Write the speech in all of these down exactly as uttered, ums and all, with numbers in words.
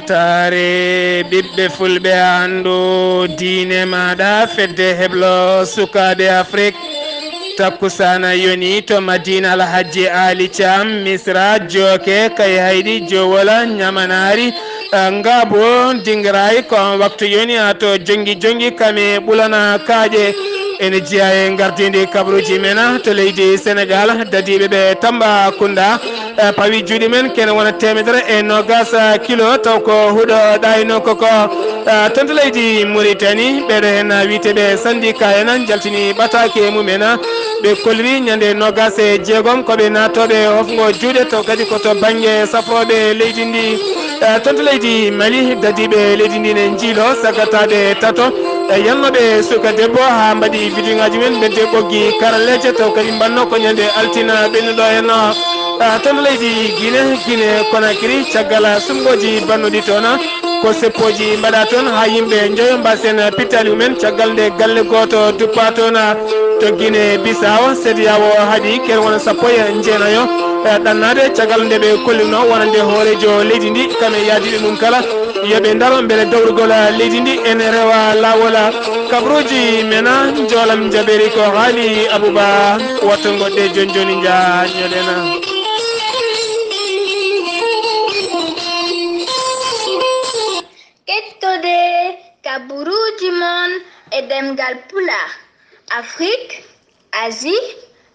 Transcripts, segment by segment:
Taare ɓiɓɓe fulɓe, anndu diine maaɗa, fedde heblo sukaaɓe Afrik. Takkusaana yoni to Madina Alhaji Ali Caam, Misra, Jooke, Kayhayɗi, Jowola, Ñamanaari, eh, Ngaabo, Dingiray, ko on waktu yoni haa to Jonngi Jonngi, kame ɓulana kaaƴe. Ene jeyaa e ngardiindi kabaruuji men to leydi Senegaal, dadiiɓe ɓe Tambacounda, eh, pawi juuɗe men kene wona teemedere e noogaas kilo, taw ko huɗo ɗayno koko, eh, toon to leydi Mauritanie. Ɓeeɗo heen wiyetee ɓe syndicat en njaltini ɓataake mumen. Ɓe kolliri ñande noogaas e jeegom ko ɓe naatooɓe hofngo juuɗe, taw kadi ko to bannge safrooɓe leydi ndi. Eh, toon to leydi Mali, dadiiɓe leydi ndi ne njiilo sagataaɓe tato, eh, yannooɓe suka debbo haa mbaɗi bidiŋaaji men, mbedde ɓoggi karalleeje, taw kadi mbanno ko ñande altina ɓennuɗo en o. Eh, toon to leydi Guinée, Guinée Conakry, caggal suɓngooji bannuɗi toon, ko seppooji mbaɗa toon haa yimɓe njoyo mbaasen pittaali mumen, caggal nde galle gooto duppa toon. To Guinée Bissau, C D A O haɗi kene wona sappo e jeenayo, eh, ɗannaade, caggal nde ɓe kollirno wonande hooreejo leydi ndi, kam e yaadiiɓe mum kala, yo ɓe ndaro mbele dowrugol leydi ndi ene rewa laawol. Kabaruuji men, njoolam njaɓeeri ko haali Abuba, watto ngoɗɗe jooni jooni, njaa ñoɗena. Kettode kabaruuji mon e ɗemngal Pulaar, Afrik, Asie,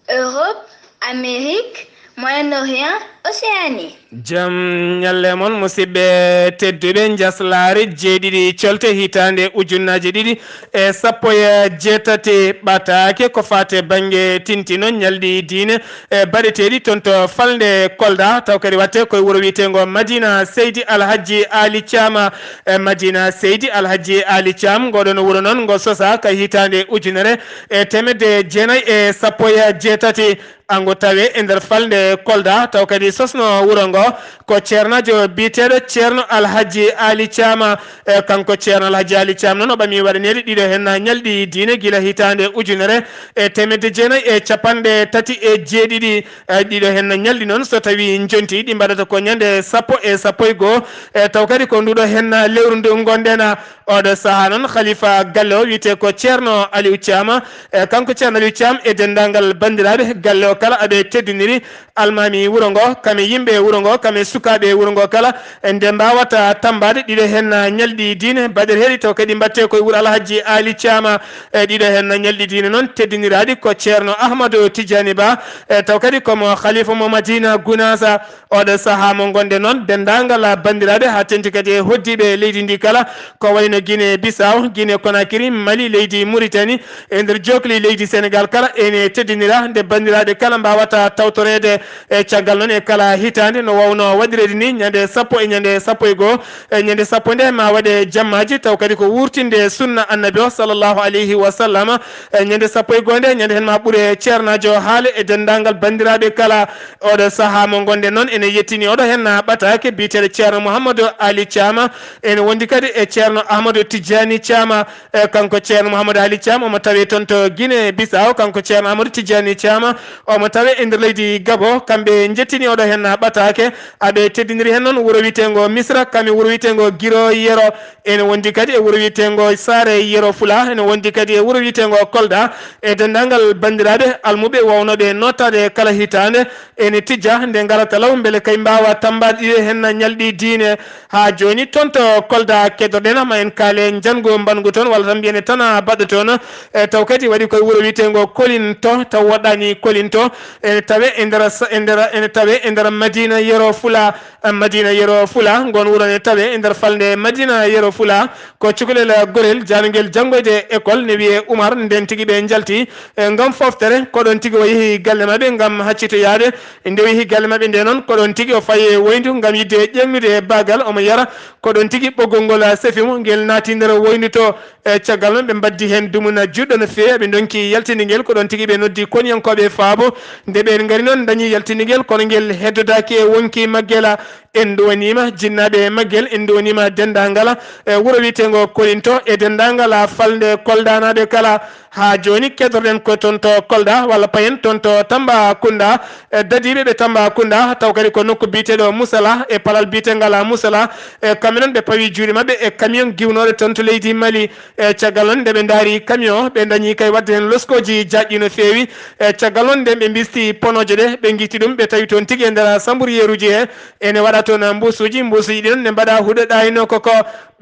Europe, Amérique, Moyen-Orient, Océanie. Jam ñalle mon, musidɓe tedduɓe. Njaslaare jeeɗiɗi colte hitaande ujunnaaje ɗiɗi e sappo e jeetati ɓataake ko faate bannge tintino ñalɗi diine e baɗeteeɗi toon to falnde Kolda, taw kadi waɗte koye wuro wiyeteengo Madina Seydi Alhaji Ali Caama. E Madina Seydi Alhaji Ali Caam, ngoɗon wuro noon ngo sosa ka hitaande ujunere e teemedde jeenayi e sappo e jeetati. Ango tawe e nder falnde Kolda, taw kadi sosno wuro ngo ko ceernaajo biyeteeɗo Ceerno Alhaji Ali Caama. E kanko Ceerno Alhaji Ali Caam noon o ɓami waɗaneede ɗiɗo heen ñalɗi diine gila hitaande ujunere e teemedde jeenayi e capanɗe tati e jeeɗiɗi. E ɗiɗo heen ñalɗi noon, so tawii njonti, ɗi mbaɗata ko ñande sappo e sappo e goo. E taw kadi ko nduɗo heen lewru ndu ngonɗen. Oɗo sahaa noon, khalifa galle o wiyetee ko Ceerno Aliou Caama. E kanko Ceerno Aliou Caam e denndaangal banndiraaɓe galle o kala, aɓe teddiniri almaami wuro ngo, kam e yimɓe wuro ngo, kam e sukaaɓe wuro ngo kala. E nde mbaawata tammbaade ɗiɗo heen ñalɗi diine baɗeteeɗi, taw kadi mbaɗtee koye wuro Alhaji Ali Caama. E ɗiɗo heen ñalɗi diine noon teddiniraaɗi ko Ceerno Ahmadu Tijjaani Ba, e taw kadi ko mo khalifa mo Madina Gunaasa. Oɗo sahaa mo ngonɗen noon, denndaangal banndiraaɓe, haa teŋti kadi e hoɗdiiɓe leydi ndi kala, ko wayno Guinée Bissau, Guinée Conakry, Mali, leydi Mauritanie, e nder jookli leydi Senegaal kala, ene teddinira nde banndiraaɓe kala mbaawata tawtoreede. E caggal noon, e kala hitaande, no waawno waɗireede ni, ñande sappo e ñande sappo e goo, e ñande sappo nde ma waɗe jammaaji, taw kadi ko wuurtinde sunna Annabi o, sallallahu alayhi wa sallam. E ñande sappo e goo nde, ñande heen ma ɓure ceernaajo haale e denndaangal banndiraaɓe kala. Oɗo sahaa mo ngonɗen noon, ene yettini oɗo heen ɓataake biyeteeɗo Ceerno Mouhamadou Ali Caama, ene wondi kadi e Ceerno Ahmadou Tijjaani Caama. E kanko Ceerno Mouhamadou Ali Caama, omo tawee toon to Guinée Bissau. Kanko Ceerno Ahmadou Tijjaani Caama, omo tawee e nder leydi Gabo. Kamɓe njettini oɗo heen ɓataake, aɓe teddiniri heen noon wuro wiyeteengo Misra, kam e wuro wiyeteengo Giro Yero. Ene wondi kadi e wuro wiyeteengo Saare Yero Fula, ene wondi kadi e wuro wiyeteengo Kolda, e denndaangal banndiraaɓe almuɓe wawnooɓe nootaade kala hitaande, ene tijja nde ngarata law, mbele kay mbaawa tammbaade ɗiɗo heen ñalɗi diine. Haa jooni, toon to Kolda keddorɗen, ma en kaale njanngu mbanngu toon, walla tan mbiyen e tana baɗɗo toon. E taw kadi waɗi koye wuro wiyeteengo Kolinto, taw woɗɗaani Kolinto, ene tawee e nder sa-, e nder, ene tawee e nder Madina Yero Fula. Madina Yero Fula, ngoon wuro ne tawee e nder falnde Madina Yero Fula. Ko cukalel gorel jaanungel janngoyde école, ne wiyee Umar. Ndeen tigi ɓe njalti, e, ngam foftere. Ko ɗoon tigi o yehi galle maɓɓe ngam haccitoyaade. Nde o yehi galle maɓɓe nde noon, ko ɗoon tigi o fayi e woyndu ngam yiɗde ƴeeŋnude baagal, omo yara. Ko ɗoon tigi ɓoggol ngol sefi mo, ngel naati nder woyndu to. E caggal noon, ɓe mbaddi heen dumunna juɗɗo no feewi, ɓe ndonki yaltinde ngel. Ko ɗoon tigi ɓe noddi koniyankooɓe faabo. Nde ɓe ngari noon, ndañi yaltinde ngel, kono ngel heddodaaki e woŋki maggel. En nduwaniima jinnaaɓe maggel, en nduwaniima denndaangal, e, wuro wiyeteengo Kolinto e denndaangal falnde Koldanaaɓe kala. Haa jooni, keddorɗen ko toon to Kolda, walla payen toon to Tambacounda. E dadiiɓe ɓe Tambacounda, taw kadi ko nokku biyeteeɗo Musala, e palal biyetengal Musala. E kamɓe noon, ɓe pawi juuɗe maɓɓe e camion giwnooɗo toon to leydi Mali. E caggal noon, nde ɓe ndaari camion, ɓe ndañi kay waɗde heen loskooji jaajɗi no feewi. E caggal noon, nden ɓe mbisti ponooje ɗe, ɓe ngitti ɗum, ɓe tawi toon tigi e nder samburiyeeruuji he, ene waɗa toon mbuusuuji, mbuusuuji ɗi noon ne mbaɗa huɗo ɗaayno ko ko.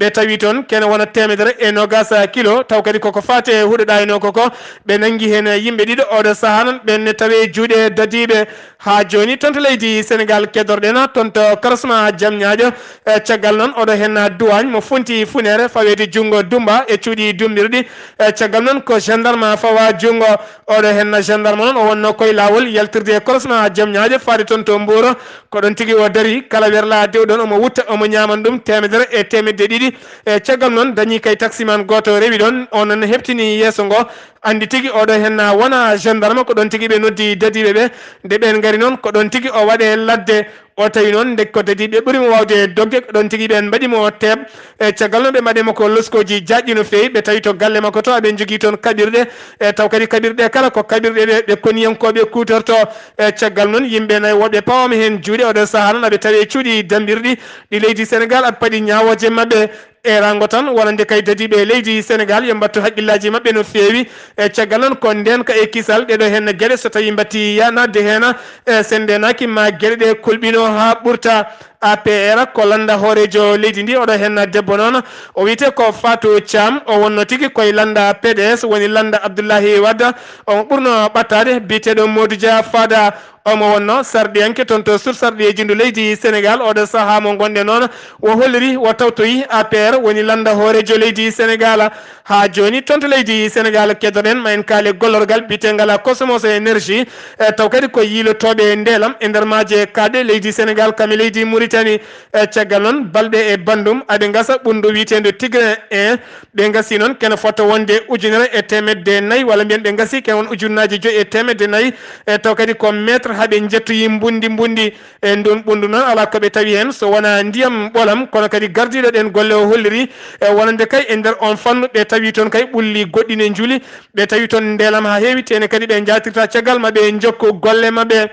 Ɓe tawi toon kene wona teemedere e noogaas kilo, taw kadi koko faati e huɗo ɗaayno ko ko. Ɓe nanngi heen yimɓe ɗiɗo, oɗo sahaa noon ɓen ne tawi e juuɗe dadiiɓe. Haa jooni toon to leydi Senegaal, keddorɗen toon to karosma Jamñaajo. E caggal noon, oɗo heen duwaañ mo funti funeere faweede junngo Dumba e cuuɗi dummbirɗi. E caggal noon, ko gendarme fawa junngo. Oɗo heen gendarme noon, o wonno koye laawol yaltirde e korosma Jamñaajo faade toon to Mbuur. Ko ɗoon tigi o dari, kala werla dewɗon omo wutta, omo ñaaman ɗum teemedere e teemedde ɗiɗi. E caggal noon, dañi kay taximan gooto rewi ɗoon, o noon heɓtini yeeso ngo. Anndi tigi oɗo heen wona gendarme, ko ɗoon tigi ɓe noddi dadiiɓe ɓe. Nde ɓeen ngari noon, ko ɗoon tigi o waɗe ladde. O tawi noon nde ko dadiiɓe ɓuri mo waawde dogde, ko ɗoon tigi ɓeen mbaɗi mo teeb. E caggal noon ɓe mbaɗi mo ko loskooji jaajɗi no feewi, ɓe tawi to galle makko to aɓe njogii toon kaɓirɗe. E taw kadi kaɓirɗe kala ko kaɓirɗe ɗe ɓe koniyankooɓe kuutorto. E caggal noon yimɓe nayi woɓɓe pawaama heen juuɗe, oɗo sahaa noon aɓe tawi e cuuɗi dambirɗi ɗi leydi Senegaal, aɓe paɗi ñaawooje maɓɓe. E rango tan, wonande kay dadiiɓe leydi Senegaal, yo mbattu haqqillaaji maɓɓe no feewi. E caggal noon, ko ndeenka e kisal, ɗeɗo heen geɗe so tawi mbatti ya-, naatde heen, e sen ndeenaaki ma geɗe ɗe kulɓino haa ɓurta. A P R ko lannda hooreejo leydi ndi, oɗo heen debbo noon, o wiyetee ko Fatou Thiam, o wonno tigi koye lannda P D S, woni lannda Abdoulaye Wade, omo ɓurno ɓattaade, biyeteeɗo Modou Dia Fada. Omo wonno sarɗiyanke toon to sur sarɗiyeeji ndu leydi Senegaal. Oɗo sahaa mo ngonɗen noon, o holliri, o tawtoyi A P R woni lannda hooreejo leydi Senegaal. Haa jooni toon to leydi Senegaal, keddorɗen ma en kaale gollorgal biyeteengal Cosmos Énergie. E taw kadi ko yiilotooɓe ndeelam e nder maaje kaaɗɗe leydi Senegaal kam e leydi Mauritanie. E caggal noon, balɗe e banndum, aɓe ngasa ɓunndu wiyeteendu Tigre un. Ɓe ngasi noon kene fota wonde ujunere e teemedde nayi, walla mbiyen ɓe ngasi kene won ujunnaaji joyi e teemedde nayi. E taw kadi ko mètre haa ɓe njettoyi mbundi mbundi. E ndun ɓunndu noon, alaa ko ɓe tawi heen so wonaa ndiyam ɓolam, kono kadi gardiiɗo ɗeen golle o holliri, e wonande kay e nder on fannu ɓe tawi toon kay ɓulli goɗɗi ne njuli, ɓe tawi toon ndeelam haa heewi, tene kadi ɓe njaatirta caggal ma ɓe njokku golle maɓɓe.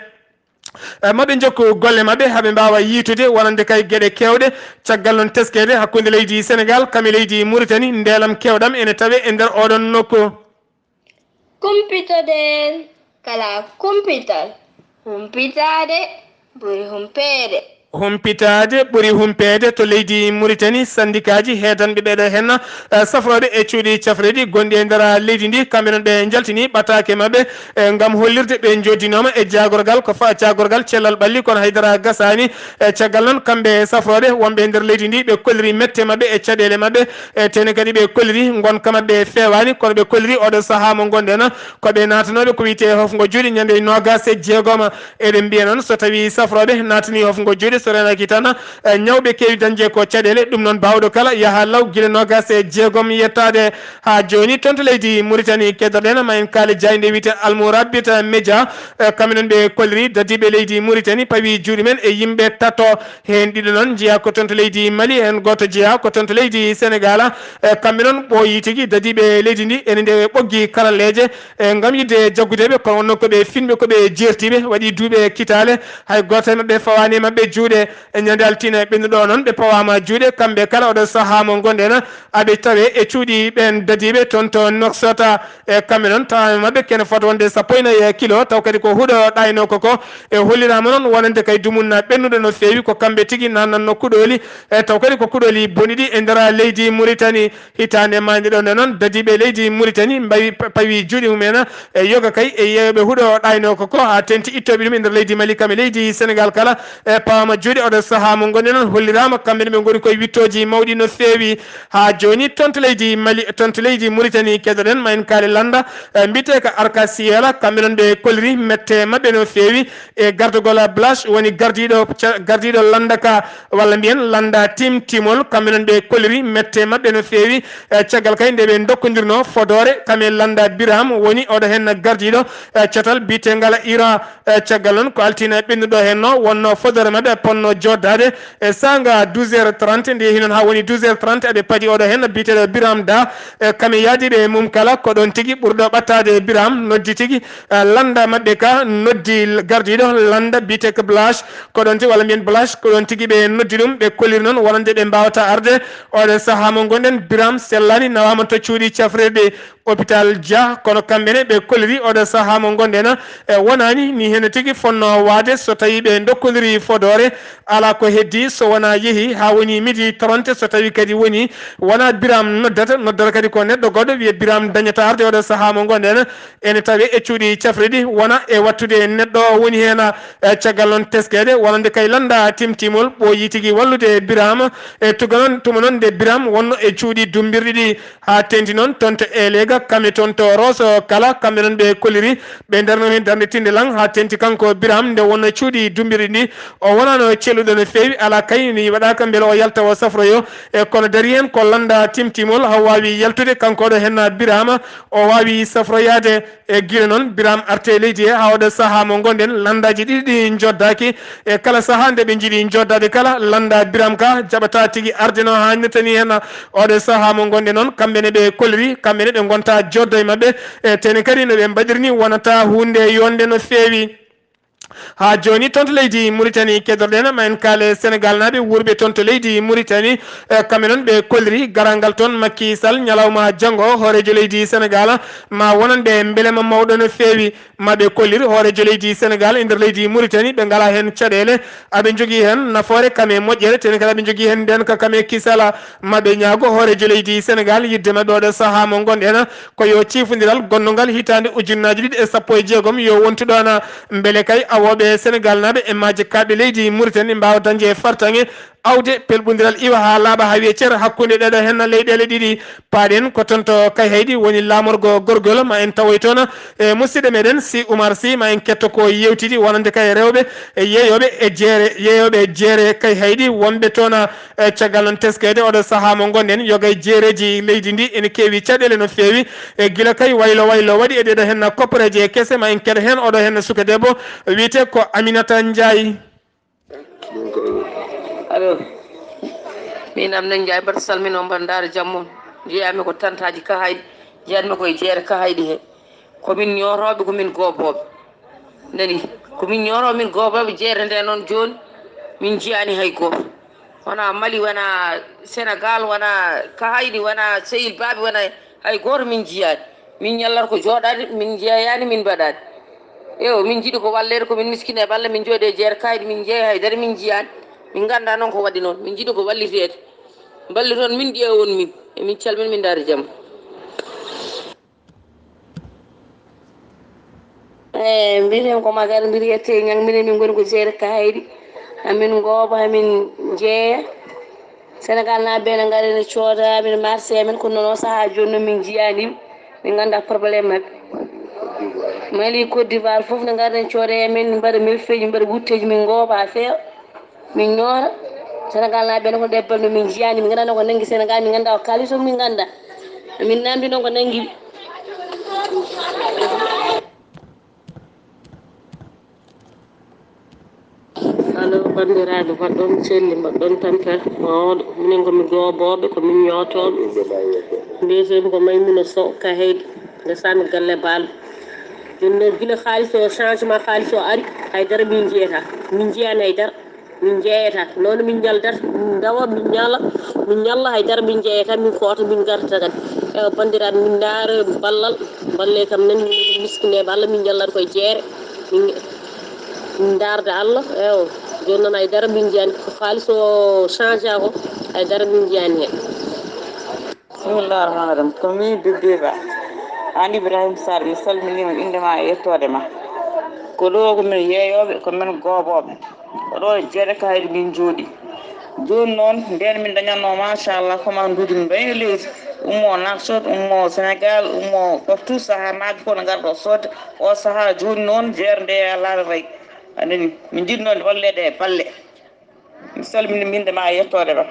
E, ma ɓe njokku golle maɓɓe haa ɓe mbaawa yiitude wonande kay geɗe keewɗe, caggal noon teskeede hakkunde leydi Senegaal kam e leydi Mauritanie, ndeelam keewɗam ene tawe e nder oɗon nokku. Kumpitoɗen kala kumpital, humpitaade ɓuri humpeede. Humpitaade ɓuri humpeede to leydi Mauritanie, sandikaaji heedanɓe ɓeɗo henna, eh, safrooɓe e cuuɗi cafreeɗi gonɗi e nder leydi ndi, kamɓe noon ɓe njaltini ɓataake maɓɓe, eh, ngam hollirde ɓe njoddinooma e jaagorgal ko fa-, jaagorgal cellal ɓalli, kono haydara gasaani. E caggal noon, kamɓe safrooɓe wonɓe e nder leydi ndi, ɓe kolliri mette maɓɓe e caɗeele maɓɓe, e tene kadi ɓe kolliri ngonka maɓɓe feewaani, kono ɓe kolliri oɗo sahaa mo ngonɗen ko ɓe naatanooɓe ko wiyetee hofngo juuɗe ñande noogaas e jeegom. Eɗen mbiya noon, so tawii safrooɓe naatanii hofngo juuɗe, so reenaaki tan, e, ñawɓe keewi dañde ko caɗeele, ɗum noon baawɗo kala yaha law gila noogaas e jeegom yettaade. Haa jooni toon to leydi Mauritanie, keddorɗen ma en kaale jaaynde wiyetee Almourabit Media, e, kamɓe noon ɓe kolliri dadiiɓe leydi Mauritanie, pawi juuɗe men e yimɓe tato. Heen ɗiɗo noon njeyaa ko toon to leydi Mali, heen gooto jeyaa ko toon to leydi Senegaal. E, kamɓe noon ɓooyii tigi dadiiɓe leydi ndi ene ndewe ɓoggi karalleeje, e, ngam yiɗde jaggude ɓe, kono wonno ko ɓe finɓe, ko ɓe jeertiiɓe, waɗi duuɓi e kitaale, hay gooto e maɓɓe fawaani e maɓɓe juuɗe. E ñande altine ɓennuɗo noon, ɓe pawaama juuɗe, kamɓe kala oɗo sahaa mo ngonɗen, aɓe tawe e cuuɗi ɓeen dadiiɓe toon to Nouakchott. E kamɓe noon, tawaama maɓɓe kene fota wonde sappo e nayi kilo, taw kadi ko huɗo ɗaayno ko ko. E holliraama noon wonande kay dumunna ɓennuɗo no feewi, ko kamɓe tigi naatnanno kuɗooli, e taw kadi ko kuɗooli boniɗi e nder leydi Mauritanie. Hitaande maayde ɗo nde noon, dadiiɓe leydi Mauritanie mbawi pa-, pawi juuɗe mum en e yoga kay e yeeyooɓe huɗo ɗaayno ko ko, haa teeŋti ittooɓe ɗum e nder leydi Mali kam e leydi Senegaal kala. E pawaama juuɗe oɗo sahaa mo ngonɗen noon, holliraama kamɓe ne ɓe ngoni koye wittooji mawɗi no feewi. Haa jooni toon to leydi Mali, toon to leydi Mauritanie, keɗoɗen ma en kaali lannda, e, mbiyetee ko Arka Siyela, kamɓe noon ɓe kolliri mette maɓɓe no feewi e gardagol Blache woni gardiiɗo ca-, gardiiɗo lannda ka, walla mbiyen lannda tim timol, kamɓe noon ɓe kolliri mette maɓɓe no feewi. E, caggal kay nde ɓe ndokkondirno fodoore, kam e lannda Biram woni oɗo heen gardiiɗo, e, catal biyeteengal Iran. E, caggal noon ko altine ɓennuɗo heen no wonno fodoore maɓɓe Wonno joddaade e saanga douze heures trente, nde yehi noon haa woni douze heures trente, eɓe padi oɗo heen biyeteeɗo Biram Da, e kame yaadiiɓe e mum kala, ko ɗoon tigi ɓurɗo ɓattaade Biram noddi tigi, e lannda maɓɓe ka noddi gardiiɗo lannda biyeteeɗo Blache, ko ɗoon tigi, walla mbiyen Blache, ko ɗoon tigi ɓe noddi ɗum, ɓe kolliri noon wonande ɓe mbaawata arde. Oɗo sahaa mo ngonɗen, Biram sellaani, nawaama to cuuɗi cafrirɗi hôpital Dia, kono kamɓe ne ɓe kolliri oɗo sahaa mo ngonɗen, e wonaani ni heen tigi fonnoo waade so tawii ɓe ndokkondirii fodoore, alaa ko heddii so wonaa yehi haa woni midi trente, so tawii kadi woni wonaa Biram noddata, noddata kadi ko neɗɗo goɗɗo wiyee Biram dañata arde oɗo sahaa mo ngonɗen, ene tawee e cuuɗi cafrirɗi wona e wattude neɗɗo o woni heen, e caggal noon teskeede wonande kay lannda timtimol ɓooyii tigi wallude Biram, e tuga noon, tuma noon nde Biram wonno e cuuɗi dummbirɗi ɗi, haa teeŋti noon toon to Elega, kamɓe toon to Roso kala, kamɓe noon ɓe kolliri, ɓe ndarno heen darnde tinnde lan, haa teeŋti kanko Biram nde wonno cuuɗi dummbirɗi ɗi, o wonaano celluɗo no feewi, alaa kay ni waɗaaka mbele o yalta o safroyo, e kono darii heen ko lannda timtimol, haa waawi yaltude kanko oɗo heen Birama, o waawi safroyaade. E gila noon, Biram arte e leydi he, haa oɗo sahaa mo ngonɗen, lanndaaji ɗiɗi ɗi njoddaaki. E kala sahaa nde ɓe njiɗi njoddaade kala, lannda Biram ka jaɓata tigi arde no haanirta ni heen. Oɗo sahaa mo ngonɗen noon, kamɓe ne ɓe kolliri, kamɓe ne ɓe ngonta joddo e maɓɓe. E tene kadi no ɓe mbaɗiri ni wonata huunde yonde no feewi. Haa jooni toon to leydi Mauritanie kedorɗen, ma en kaale Senegal naaɓe wuurɓe toon to leydi Mauritanie. E kamɓe noon ɓe kolliri garal ngal toon Macky Sall ñalawma janngo, hooreejo leydi Senegal, ma wonanɓe mbelema mawɗo no feewi. Ma ɓe kolliri hooreejo leydi Senegal e nder leydi Mauritanie, ɓe ngalaa heen caɗeele, aɓe njogii heen nafoore kam e moƴƴere, teni kadi aɓe njogii heen ndeenka kam e kisala. Ma ɓe ñaago hooreejo leydi Senegal yiɗde maɓɓe oɗo sahaa mo ngonɗen, ko yo ciifondiral gonnungal hitaande ujunnaaji ɗiɗi e sappo e jeegom yo wontu ɗoon, mbele kay awooɓe Senegal naaɓe e maaje kaaɓe leydi Mauritanie mbaawa dañde fartaŋŋe, awde pelɓondiral iwa haa laaɓa haa wiya cer hakkunde ɗeɗo heen leyɗeele ɗiɗi. Paaɗen ko toon to Kayhayɗi woni laamorgo gorgol, ma en tawoy toon e musidɗo meɗen Si Oumar Sy, ma en ketto ko yewtidi wonande kay rewɓe e yeeyooɓe e jeere, yeeyooɓe e jeere Kayhayɗi wonɓe toon. E caggal noon teskeede oɗo sahaa mo ngonɗen, yoga e jeereeji leydi ndi ene keewi caɗeele no feewi. E gila kay waylo waylo waɗi e ɗeɗo heen kopporeeje kese, ma en keɗo heen oɗo heen suka debbo wiyetee ko Aminata Ndiaye. Allo, min Aminata Ndiaye, mbaɗa salmino, mbaɗa ndaara jam mon. Jeeyami ko tantaaji Kayhayɗi, jeeyatmi ko e jeere Kayhayɗi he. Ko min ñootooɓe, ko min goobooɓe. Nani, ko min ñootooɓe, min goobooɓe. Jeere nde noon jooni min njiyaani hay gooto. Wonaa Mali, wonaa Senegal, wonaa Kayhayɗi, wonaa Sehil Baaɓe, wonaa hay gooto min njiyaani. Min ñallata ko jooɗaade, min njeeyaani, min mbaɗaani. Eyo, min njiɗi ko walleede, ko min miskineeɓe Allah, min njooɗii e jeere Kayhayɗi, min njeeya hay dara, min njiyaani. Min nganndaa noon ko waɗi noon. Min njiɗi ko walliteede. Mballiton min, ƴeewon min. Emin calmina, min ndaara jam. Eyi, mbiyetee ko Magar, mbiyetee Ñaŋ, minen min ngoni ko jeere Kayhayɗi. Amin ngooba, amin njeeya. Senegal naaɓe ɓe ne ngara ene cooda amin marché amin, kono noon o sahaa jooni noon min njiyaani ɓe, min nganndaa probléme maɓɓe. Mali, Côte d'Ivoire fof ne ngara ene cooda e amen, min mbaɗa milfeeji, min mbaɗa wutteeji, min ngooba haa feewa, min ñoota. Senegal naaɓe ɓe ne ko ɗebbal, min njiyaani, min nganndaa noon ko nanngi Senegal, min nganndaa ko kaalis o, min nganndaa. Min naamndi noon ko nanngi ɓe. Allo, banndiraaɓe, mbaɗɗon selli, mbaɗɗon tampere mawɗo. Minen ko min goobooɓe, ko min ñootooɓe. Mbiyetee-mi ko Maymuna Sow, Kayhayɗi, ndesaami galle Baalo. Jooni noon, gila kaalis o, changement kaalis o ari, hay dara min njiyataa. Min njiyaani hay dara. Min njeeyata noon, min ñaldata, min ndawa, min ñala, min ñalla, hay dara min njeeyata, min koota, min ngartata kadi. Ewa, banndiraaɓe, min ndaara ballal, mballee kam nan, min miskineeɓe Allah, min ñallata koye jeere, min min ndaarda Allah. Ewa, jooni noon hay dara min njiyaani, ko kaalis o change a ko, hay dara min njiyaani heen. Bismillah rahman rahim. Ko min Bibiba An Ibrahim Sall, mi salminiima innde ma e yettoode ma. Ko ɗo ko min yeeyooɓe, ko min goobooɓe. Ko ɗo e jeere Kayhayɗi min njooɗi. Jooni noon ndeen min dañatno machallah commande uji min mbayi e leydi. Ummo Nouakchott, ummo Sénégal, ummo partout, sahaa maaji fof ne ngara ɗo soodde. O sahaa jooni noon jeere nde alaa no fayi. A nani, min njiɗno walleede e balle. Mi salmini innde ma e yettoode ma.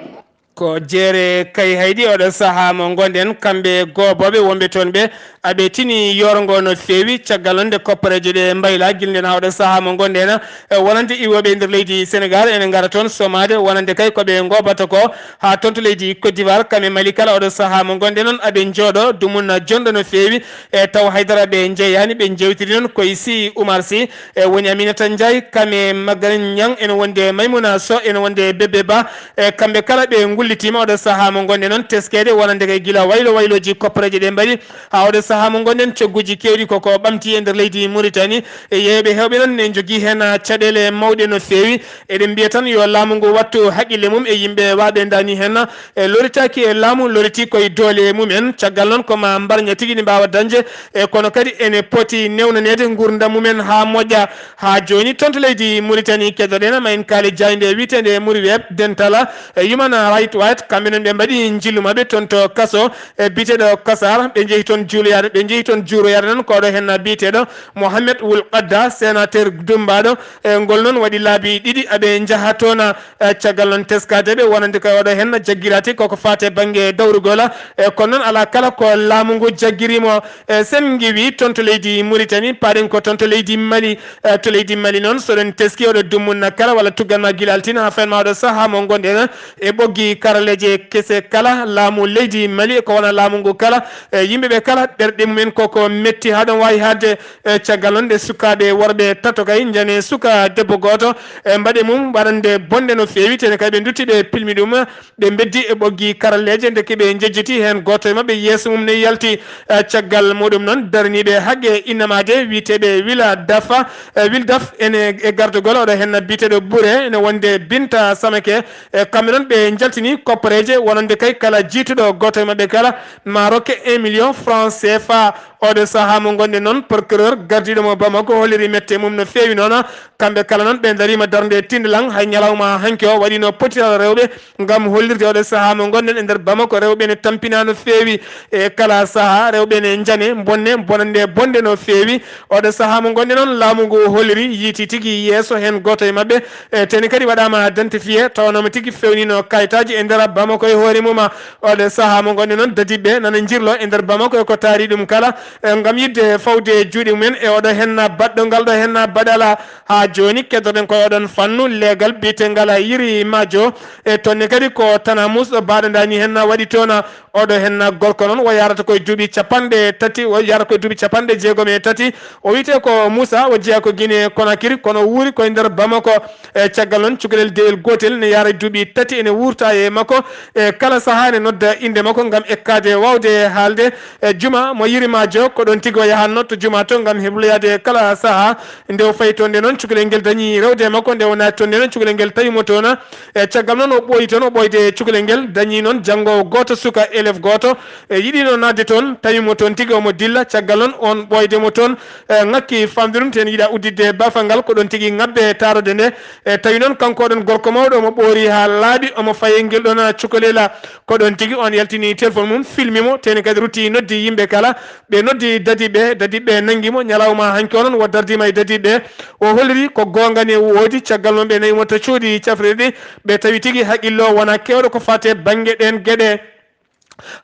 Ko jeere Kayhayɗi oɗo sahaa mo ngonɗen, kamɓe goobooɓe wonɓe toon ɓe, aɓe tini yoorngo no feewi. Caggal noon nde kopporeeje ɗe mbayla gila ndeen haa oɗo sahaa mo ngonɗen, e wonande iwooɓe e nder leydi Senegaal ene ngara toon somaade, wonande kay ko ɓe ngoobata ko haa toon to leydi Côte d'Ivoire, kam e Mali kala oɗo sahaa mo ngonɗen noon aɓe njooɗo dumunna jonɗo no feewi, e taw haydara ɓe njeyaani, ɓe njewtiri noon koye Sy Oumar Sy, e woni Aminata Ndiaye, kam e Magarin Niang, ene wonde Maimouna Soh, ene wonde Bébé Ba, e kamɓe kala ɓe ngullitiima oɗo sahaa mo ngonɗen noon teskeede wonande kay gila waylo waylooji kopporeeje ɗe mbaɗi haa oɗo sahaa mo ngonɗen cogguuji keewɗi koko ɓamti e nder leydi Mauritanie. E yeeyooɓe heewɓe noon ne njogii heen caɗeele mawɗe no feewi. Eɗen mbiya tan yo laamu ngu wattu haqqille mum e yimɓe waaɓe ndaani heen, e loritaaki e laamu, loritii koye doole mum en. Caggal noon ko ma mbarña tigi ne mbaawa dañde, e kono kadi ene poti newnaneede nguurndam mum en haa moƴƴa. Haa jooni toon to leydi Mauritanie keddoɗen ma en kaali jaaynde wiyeteende Muriweb Dentala, e Human Rights Watch, kamɓe noon ɓe mbaɗi njillu maɓɓe toon to kaso, e biyeteeɗo Kasar, ɓe njehi toon juuloyaade, ɓe njehi toon juuroyaade noon ko ɗo heen biyeteeɗo Mohamed Wul Qadda, sénateur dummbaaɗo, e ngol noon waɗi laabi ɗiɗi aɓe njaha toon, e caggal noon teskaade ɓe wonande ko oɗo heen jaggiraate koko faate bannge dawrugol, e kono noon alaa kala ko laamu ngu jaggiri mo. E sen ngiwi toon to leydi Mauritanie, paaɗen ko toon to leydi Mali. E to leydi Mali noon, so ɗen teski oɗo dummunna kala walla tuggal ma gila altine haa fenma oɗo sahaa mo ngonɗen e ɓoggi karalleeje kese kala, laamu leydi Mali e ko wona laamu ngu kala, e yimɓe ɓe kala ɓerɗe mumen koko metti haa ɗon waawi haaɗde. E caggal noon nde sukaaɓe worɓe tato kay njane suka debbo gooto, e mbaɗe mum waɗande bonde no feewi, tene kay ɓe ndutti ɓe pilmi ɗum, ɓe mbeddi e ɓoggi karalleeje, ndeke ɓe njejjiti heen gooto e maɓɓe yeeso mum ne yalti. E caggal muɗum noon daraniiɓe haqqe innamaade wiyeteeɓe Wila Dafa, e Wil Daf ene e gardagol oɗo heen biyeteeɗo Bure ene wonde Binta Samake. E kamɓe noon ɓe njaltini kopporeeje wonande kay kala jiituɗo gooto e maɓɓe kala ma rokke un million francs C F A. Oɗo sahaa mo ngonɗen noon, procureur gardiiɗo mo Bamako holliri mette mum no feewi noon. Kamɓe kala noon ɓe ndariima darnde tindilan hay ñalawma hanki o waɗino potiral rewɓe ngam hollirde oɗo sahaa mo ngonɗen e nder Bamako rewɓe ne tampina no feewi. E kala sahaa rewɓe ne njane, bonne, bonande bonde no feewi. Oɗo sahaa mo ngonɗen noon laamu ngu holliri yiiti tigi yeeso heen gooto e maɓɓe. E teni kadi waɗaama identifié tawnoma tigi fewnino kayitaaji e nder Bamako e hoore mum. Oɗo sahaa mo ngonɗen noon dadiɓe nana njirlo e nder Bamako e ko taari ɗum kala, e ngam yiɗde fawde juuɗe mumen e oɗo henna baɗɗo ngal ɗo henna baɗala. Haa jooni keddoɗen ko e oɗon fannu leegal biyetengal Yiri Maajo. E toon ne kadi ko Tanamus ɗo baaɗo ndaani henna waɗi toon. Oɗo henna gorko noon o yarata koye duuɓi capanɗe tati, o yarata koye duuɓi capanɗe jeegom e tati. O wiyetee ko Moussa, o jeyaa ko Guinée Conakry, kono o wuuri koye nder Bamako. E caggal noon cukalel dewel gootel ne yaara duuɓi tati ene wuurta e makko. E kala sahaa ene nodda innde makko ngam ekkaade waawde haalde. E juma mo Yiri Maajo ko ɗoon tigi o yahatnoo to juma to ngam hebloyaade kala sahaa. Nde o fayi toon nde noon cukalel ngel dañi rewde e makko, nde o naati toon nde noon cukalel ngel tawi mo toon. E caggal noon o ɓooyi toon, o ɓooyde e cukalel ngel, dañi noon janngoowo gooto suka élève gooto. E yiɗino naatde toon, tawi mo toon tigi omo dilla. Caggal noon oon ɓooyde mo toon, e ŋakki famde ɗum, te ene yiɗa udditde baafal ngal, ko ɗoon tigi ŋabbe taarode nde. E tawi noon kanko oɗon gorko mawɗo omo ɓoori haa laaɓi, omo faye ngel ɗoon cukalel. Ko ɗoon tigi oon yaltini téléphone mum, filmi mo, te ene kadi rutti noddi yimɓe kala. Ɓe noddi dadiɓe, dadiɓe nanngi mo. Ñalawma hanki o noon o dardiima e dadiɓe. O holliri ko goonga ne woodi. Caggal mum ɓe nawi mo to cuuɗi cafrirɗi. Ɓe tawi tigi haqqillo wona keewɗo ko faati e bannge ɗeen geɗe.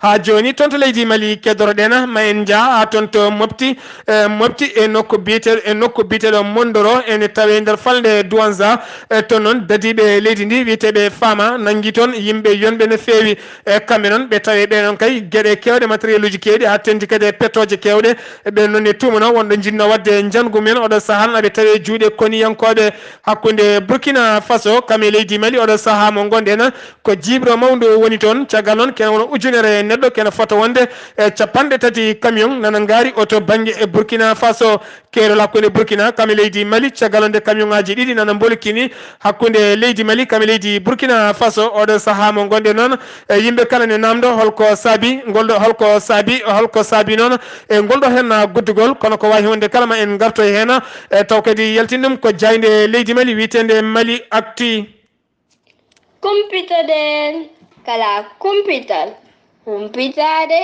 Haa jooni toon to leydi Mali keddoroɗen, ma en njah haa toon to Mopti. E Mopti e nokku biyeteeɗo, e nokku biyeteeɗo Mondoro ene tawee nder falnde Douentza. E toon noon dadiiɓe leydi ndi wiyeteeɓe Fama nanngi toon yimɓe yonɓe no feewi. E kamɓe noon ɓe tawee ɓe noon kay geɗe keewɗe, matériel uji keewɗi haa teeŋti kadi e pettooje keewɗe. E ɓe noon ne tuumanoo wonɗo njiɗnoo waɗde njanngu mum en oɗo sahaa noon aɓe tawee juuɗe koniyankooɓe hakkunde Burkina Faso kam e leydi Mali oɗo sahaa mo ngonɗen. Ko jiiɓro mawndu woni toon. Caggal noon kene wona ujunere neɗɗo, kene fota wonde e capanɗe tati camion nana ngaari o to bannge e Burkina Faso. Keerol hakkunde Burkina kam e leydi Mali, caggal nde camion ŋaaji ɗiɗi nana mbolkini hakkunde leydi Mali kam e leydi Burkina Faso. Oɗo sahaa mo ngonɗen noon, e yimɓe kala ne namndo holko saabi ngol ɗo, holko saabi, holko saabi noon e ngol ɗo heen guddugol, kono ko waawi wonde kala ma en ngarto e heen, e taw kadi yaltin ɗum ko jaaynde leydi Mali wiyeteende Mali Actu. Kumpitoɗen kala kumpital, humpitaade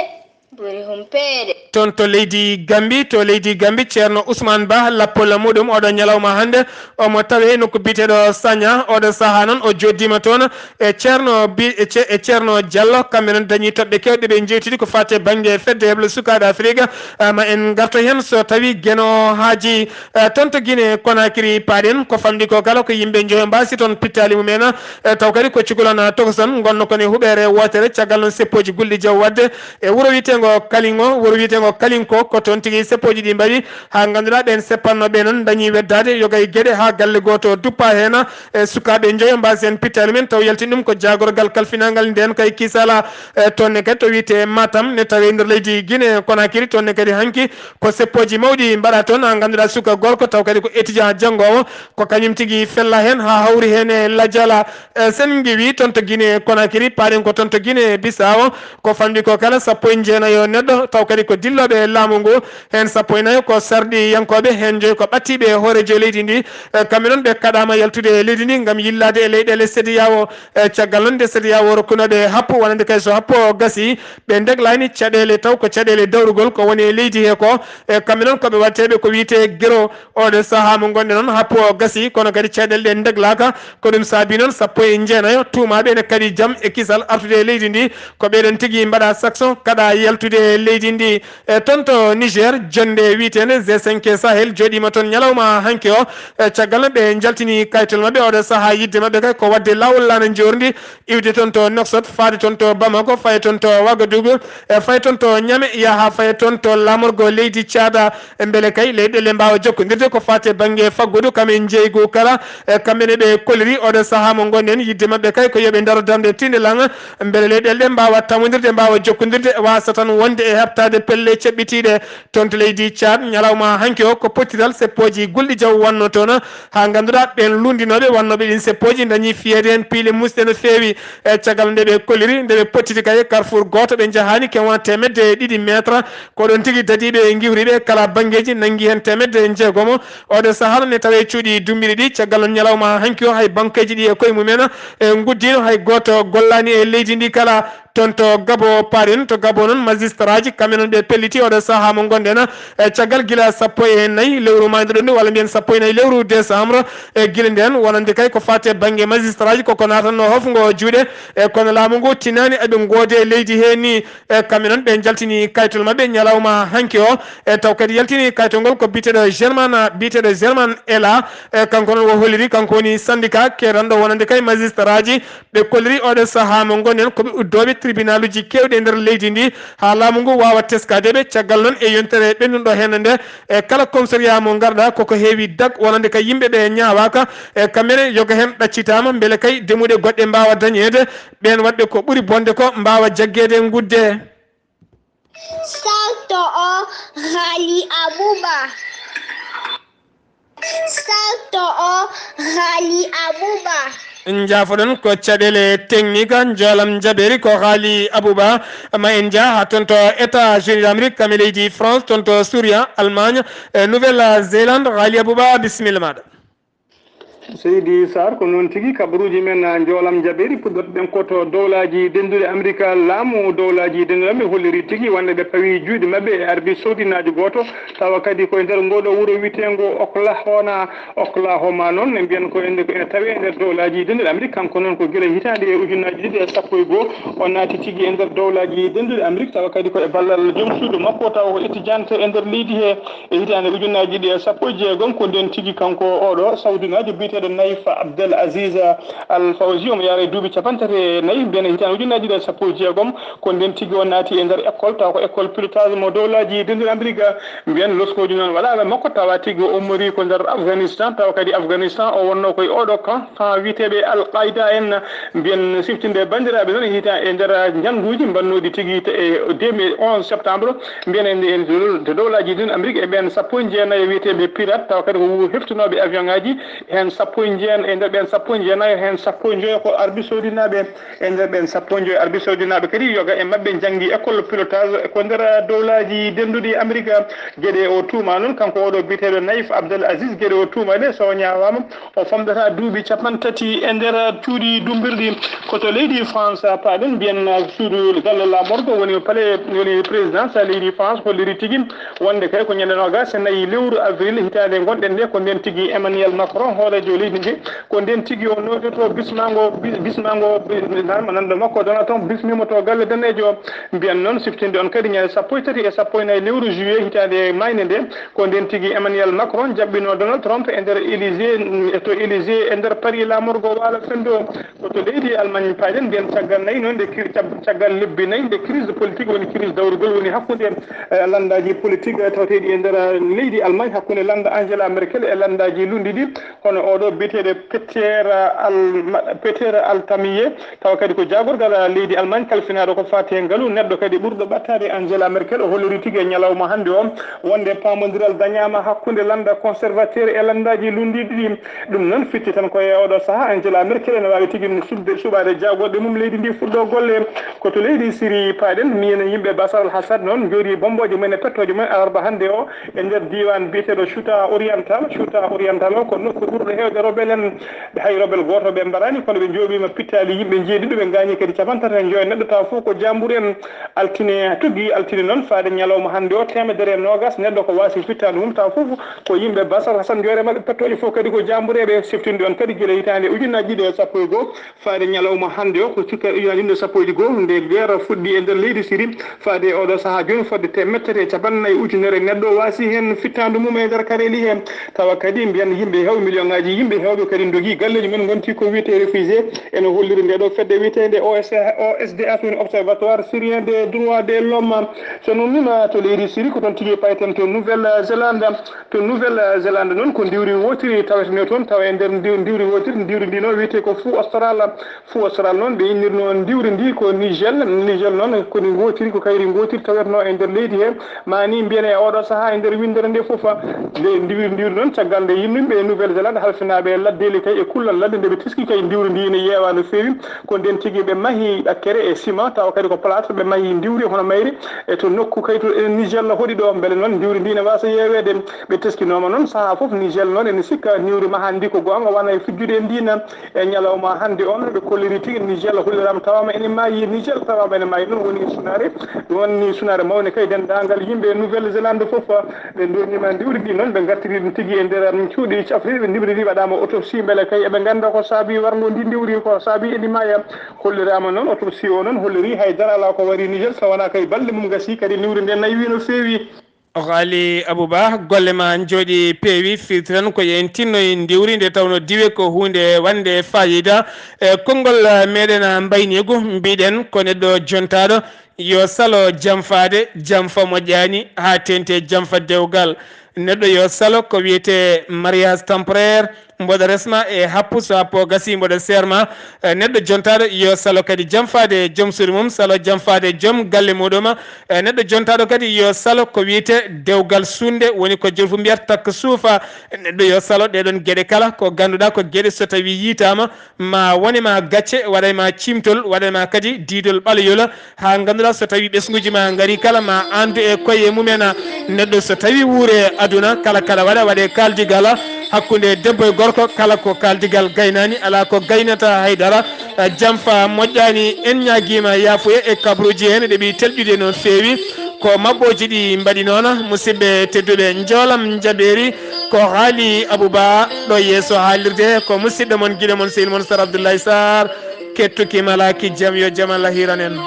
ɓuri humpeede. Toon to leydi Gambi, to leydi Gambi, Ceerno Ousmane Ba, lappol muɗum oɗo ñalawma hannde, omo tawee nokku biyeteeɗo Saña. Oɗo sahaa noon o jooɗiima toon e Ceerno Bi-, e Ce-, e Ceerno Diallo, kamɓe noon dañii toɓɓe keewɗe ɓe njeewtidi ko faati e bannge fedde heɓlo sukaaɓe Afirika. Ah, ma en ngarto heen so tawii Geno haaji. Eh, toon to Guinée Conakry paaɗen, ko famɗi ko kala ko yimɓe njoyo mbaasi toon pittaali mumen, eh, taw kadi ko cukalon tokoson ngonno kon e huɓeere wootere. Caggal noon seppooji gulɗi jaw waɗde e wuro wiyeteengo Kalingo, wuro wiyeteengo Kalinko, ko toon tigi seppooji ɗi mbaɗi haa ngannduɗaa ɓeen seppannooɓe noon dañii weddaade yoga e geɗe haa galle gooto duppa heen. E sukaaɓe njoyo mbaasi heen pittaali mumen taw yaltini ɗum ko jaagorgal kalfinaangal ndeen kay kisala. E toon ne kadi to wiyetee Matam ne tawee nder leydi Guinée Conakry, toon ne kadi hanki ko seppooji mawɗi mbaɗa toon, haa ngannduɗaa suka gorko taw kadi ko étudiant janngoowo, ko kañum tigi fella heen haa hawri heen e lajala. Eh, sen ngiwii toon to Guinée Conakry, paaɗen ko toon to Guinée Bissau, ko famɗi ko kala sappo e jeenayo neɗɗo, taw kadi ko dillooɓe laamu ngu, heen sappo e nayo ko sarɗiyankooɓe, heen joyi ko ɓattiiɓe hooreejo leydi ndi. Eh, kamɓe noon ɓe kaɗaama yaltude e leydi ndi ngam yillaade e leyɗeele CEDEAO. Eh, caggal noon nde CEDEAO rokkunooɓe happu, wonande kay so happu o gasii, ɓe ndeglaani caɗeele taw ko caɗeele dawrugol ko woni e leydi he ko. Eh, kamɓe noon ko ɓe waɗteeɓe ko wiyetee gero. Oɗo sahaa mo ngonɗen noon, happu o gasii, kono kadi caɗeele ɗe ndeglaaka. Ko ɗum saabii noon sappo e jeenayo tuumaaɓe ene kaɗi jam e kisal artude e leydi ndi. Ko ɓeɗon tigi mbaɗa sakson kaɗa yaltude e leydi ndi. E toon to Niger, jonnde wiyeteende G cinq Sahel jooɗiima toon ñalawma hanki o. E caggal no ɓe njaltini kayitol maɓɓe, oɗo sahaa yiɗde maɓɓe kay ko waɗde laawol laana njoorndi, iwde toon to Nouakchott, faade toon to Bamako, faye toon to Ouagadougou, e faye toon to Niamey, yaha faye toon to laamorgo leydi Caada. E mbele kay leyɗeele mbaawa jokkondirde ko faati e bannge faggudu kam e njeeygu kala. E kamɓe ne ɓe kolliri oɗo sahaa mo ngonɗen, yiɗde maɓɓe kay ko yo ɓe ndaro darnde tiinde laŋa, mbele leyɗeele ɗe mbaawa tamondirde, mbaawa jokkondirde, waasa tan wonde e heɓtaade pelle ceɓɓitiiɗe. Toon to leydi Caad, ñalawma hanki o ko pottital seppooji gulɗi jaw wonno toon, haa ngannduɗaa ɓeen luundinooɓe wonnooɓe ɗiin seppooji dañii fiyeede heen piile musɗe no feewi. E caggal nde ɓe kolliri, nde ɓe pottiti kay e carrefour gooto, ɓe njahaani kewan teemedde e ɗiɗi meetre, ko ɗoon tigi dadiiɓe e ngiwriiɓe kala banngeeji nanngi heen teemedde e njeegomo. Oɗo sahaa ne tawee cuuɗi dummbiri ɗi, caggal noon ñalawma hanki o hay bankeeji ɗi e koye mumen, e nguddiino, hay gooto gollaani e leydi ndi kala. Toon to Gabo paaɗen, to Gabo noon, magistraaji, kamɓe noon ɓe pelliti oɗo sahaa mo ngonɗen, e caggal gila sappo e nayi lewru maayndo ɗo ndu, walla mbiyen sappo e nayi lewru décembre. E gila ndeen, wonande kay ko faati e bannge magistraaji, koko naatanno hofngo juuɗe, e kono laamu ngu tinaani eɓe ngoode leydi hee ni. E kamɓe noon, ɓe njaltini kayitol maɓɓe ñalawma hanki o, e taw kadi yaltini kayitol ngol ko biyeteeɗo Germain, biyeteeɗo Germain Ela. E kanko noon o holliri, kanko woni syndicat keeranɗo wonande kay magistraaji. Ɓe kolliri oɗo sahaa mo ngonɗen ko ɓe uddooɓe tribunaluuji keewɗi e nder leydi ndi, haa laamu ngu waawa teskaade ɓe. Caggal noon e yontere ɓennunɗo heen nde, e kala commissariat mo ngarɗa, koko heewi dag wonande kay yimɓe ɓe ñaawaaka, e kamɓe ne yoga heen ɗaccitaama, mbele kay demuɗe goɗɗe mbaawa dañeede, ɓeen waɗɓe ko ɓuri bonde ko mbaawa jaggeede ngudde. Sarto o Haali Abuba. Sarto o Haali Abuba. Njaafoɗon ko caɗeele technique, njoolam jaɓeeri ko Haali Abuba. Ma en njaa haa toon to États-Unis d'Amérique, kam e leydi France, toon to Suria, Allemagne, e Nouvelle-Zélande. Haali Abuba, bisimilla maaɗa. Seydi Sarr, ko noon tigi, kabaruuji men, ah, njoolam jaɓeeri, puɗɗoto ɗen ko to Dowlaaji Dennduɗi Amerika. Laamu Dowlaaji Dennduɗi Amerika holliri tigi wonde ɓe pawi juuɗe maɓɓe e Arabie Saoudite gooto, tawa kadi ko e nder ngoo ɗoo wuro wiyeteengo Oklahoma, Oklahoma noon, ɓe mbiyan ko ene, ko ene tawee e nder Dowlaaji Dennduɗi Amerika. Kanko noon ko gila hitaande ujunnaaji ɗiɗi e sappo e goo o naati tigi e nder Dowlaaji Dennduɗi Amerika, tawa kadi ko e ballal joom suudu makko, tawa ko étudiante e nder leydi hee. E hitaande ujunnaaji ɗiɗi e sappo e jeegom, ko ndeen tigi kanko oɗo Saudinaajo biyeteeɗo Naif Abdel Aziz Al Fawzi, omo yaara e duuɓi capanɗe tati e nayi. Mbiyen e hitaande ujunnaaji ɗiɗi e sappo e jeegom, ko ndeen tigi o naati e nder école, tawa ko école pilotage mo Dowlaaji Dennduɗi Amerika. Mbiyen loskooji noon waɗaama e makko, tawa tigi o ummorii ko nder Afghanistan, tawa kadi Afghanistan o wonnoo ko e oɗo camp, camp wiyeteeɓe Al Qaida en. Mbiyen siftinde banndiraaɓe noon e hita-, e nder njannduuji mbannooɗi tigi te-, e deux mille onze septembre, mbiyen en, en to Dowlaaji Dennduɗi Amerika e ɓeen sappo e jeenayo wiyeteeɓe pirate, tawa kadi ko wu-, heftinooɓe avion ŋaaji, heen sappo Sappo e jeenayi, e nder ɓeen sappo e jeenayi heen, sappo e joyo ko Arabie Saoudinaaɓe. E nder ɓeen sappo e joyo, Arabie Saoudinaaɓe kadi, yoga e maɓɓe njanngi école pilotage ko nder dowlaaji dennduɗi Amerika. Geɗe o tuuma noon, kanko oɗo biyeteeɗo Naif Abdel Aziz, geɗe o tuuma ɗe, so o ñaawaama, o famɗata duuɓi capanɗe tati e nder cuuɗi dummbirɗi. Ko to leydi France paaɗen, mbiyen suudu galle laamorgo woni palais, woni présidence leydi France, holliri tigi wonde kay ko ñande noogaas e nayi lewru avril hitaande ngonɗen nde, ko ndeen tigi Emmanuel Macron, hooreejo leydi ndi, ko ndeen tigi o noototo bismaango, bi-, bismaango, bi-, nan-, nanndo makko Donald Trump bismiima to galle daneejo. Mbiyen noon, siftinde on kadi, ñande sappo e tati e sappo e nayi lewru juillet hitaande maayde nde, ko ndeen tigi Emmanuel Macron jaɓɓinoo Donald Trump e nder Élysée, to Élysée e nder Paris laamorgo waalo fenndo. Ko to leydi Allemagne paaɗen, mbiyen caggal nayi noon, nde cri-, cag-, caggal lebbi nayi, nde crise politique woni, crise dawrugol woni hakkunde, eh, lanndaaji politique, eh, tawteeɗi e nder, eh, leydi Allemagne, hakkunde lannda Angela Merkel e lanndaaji lunndi ɗi, hono oɗo biyeteeɗo Peter Al-, Peter Altmaier, tawa kadi ko jaagorgal leydi Allemagne kalfinaaɗo ko faati e ngalu, neɗɗo kadi ɓurɗo ɓattaade Angela Merkel, o holliri tigi e ñalawma hannde o wonde paamondiral dañaama hakkunde lannda conservateur e lanndaaji lunndiiɗi ɗi. Ɗum noon firti tan ko e oɗo sahaa Angela Merkel ene waawi tigi suɓde, suɓaade jaagorɗe mum leydi ndi fuɗɗo golle. Ko to leydi Syrie paaɗen, miin yimɓe Bashar al-Assad noon njooɗii bommbooje mumen e pettooje mumen alarba hannde o e nder diiwaan biyeteeɗo Chouta Oriental. Chouta Oriental o ko nokku ɓurɗo heewde rebel en. Ɓe hay rebel gooto ɓe mbaraani, kono ɓe njooɓiima pittaali yimɓe njeeɗiɗo, ɓe ngaañi kadi capanɗe tati e joyo neɗɗo, tawa fof ko jaambur en. Altine tuggi, altine noon faade ñalawma hannde o, teemedere e noogaas neɗɗo ko waasi pittaali mum, tawa fof ko yimɓe Bashar al-Assad, njoore maɓɓe pettooje fof kadi ko jaambureeɓe. Siftinde on kadi gila hitaande ujunnaaji ɗiɗi e sappo e goo, faade ñalawma hannde o, ko cukka ujunaaji ɗiɗi e sappo e goo, nde guerre fuɗɗi e nder leydi Syrie, faade e oɗo sahaa jooni, fodde teemedde tati e capanɗe nayi ujunere neɗɗo waasi heen fittaandu mum e nder kareeli he. Tawa kadi mbiyen yimɓe heew-, million ngaaji yimɓe heewɓe kadi ndogii galleeji mum, ngonti ko wiyetee réfugié, ene holliri nde ɗo fedde wiyeteende O S, O S D H, woni Observatoire Syrien des Droits de l'Homme. So nummiima to leydi Syrie, ko toon tigi payten to Nouvelle-Zélande. To Nouvelle-Zélande noon, ko ndiwri wootiri tawetenoo toon, tawa e nder ndi-, ndiwri wootiri, ndiwri ndi noon wiyetee ko Fou Austral. Fou Austral noon, ɓe innirnoo ndiwri ndi ko Nigel. Nigel noon, ko ndi ngootiri, ko kayri ngootiri tawetenoo e nder leydi he. Maa ni mbiyen e oɗo sahaa e nder winndere nde fof. Nde ndiwri, ndiwri noon, caggal nde yimɓe Nouvelle-Zélande, halfinaaɓe laddeeli kay e kullal ladde, nde ɓe teski kay ndiwri ndi ene yeewa no feewi. Ko ndeen tigi ɓe mahi ɗakkere e ciment, tawa kadi ko plâtre, ɓe mahi ndiwri hono mayri. E to nokku kay to e Nigel hoɗi ɗo, mbele noon ndiwri ndi ne waasa yeeweede. Ɓe teskinooma noon sahaa fof, Nigel noon ene sikka ndiwri mahaandi ndi ko goonga, wona e fijjude e ndiina. E ñalawma hannde on, ɓe kolliri tigi Nigel holliraama tawaama ene maayi. Nigel tawaama ene maayi, ɗum woni sunaare, ɗum woni sunaare mawnde kay denndaangal yimɓe Nouvelle-Zélande fof. Ɓe ndoniima ndiwri ndi noon, ɓe ngartiri ɗum tigi e nder, um, cuuɗi cafrirɗi, ndiwri ndi waɗaama autopsie, mbele kay eɓe ngannda ko saabi warngo ndi ndiwri, ko saabi ene maaya. Holliraama noon, autopsie o noon holliri hay dara alaa ko wari Nigel, so wonaa kay balɗe mum ngasii, kadi ndiwri nde naywii no feewi. O Haali Abou Ba, golle ma njooɗi peewi, firti tan ko yo en tinno e ndiwri, nde tawno diwe ko huunde wande fayida. E konngol, eh, meɗen, ah, mbayniigu, mbiɗen ko neɗɗo jontaaɗo yo salo jamfaade, jamfa moƴƴaani, haa teeŋti e jamfa dewgal. Neɗɗo yo salo ko wiyetee mariage temporaire, mboɗo resma e happu, so happu o gasii mboɗo seerma. Eh, neɗɗo jontaaɗo yo salo kadi jamfaade joom suudu mum, salo jamfaade joom galle muɗum. Eh, neɗɗo jontaaɗo kadi yo salo ko wiyetee dewgal suuɗnde, woni ko jolfu mbiyata takka suufa. Neɗɗo yo salo ɗee ɗoon geɗe kala, ko ngannduɗaa ko geɗe so tawii yiytaama, ma wone ma gacce, waɗay ma ciimtol, waɗay ma kadi diidol ɓaleeyol, haa ngannduɗaa so tawii ɓesnguuji ma ngarii kala, ma anndu e koye mumen. Neɗɗo so tawii wuure aduna, kala kala waɗa, waɗe kaaldigal hakkunde debbo e gorko, kala ko kaaldigal gaynaani, alaa ko gaynata hay dara. Jamfa moƴƴaani, en ñaagiima yaafuya e kabaruuji heen, ɗe ɓe telɓude no feewi. Ko maɓɓooji ɗi mbaɗi noon, musidɓe tedduɓe, njoolam njaɓeeri. Ko haali Abou Ba ɗo yeeso haalirde, ko musidɗo mon, giɗo mon, sehil mon Sar Abdoulaye Sarr. Kettuki malaaki jam, yo jam Allah hiiran en.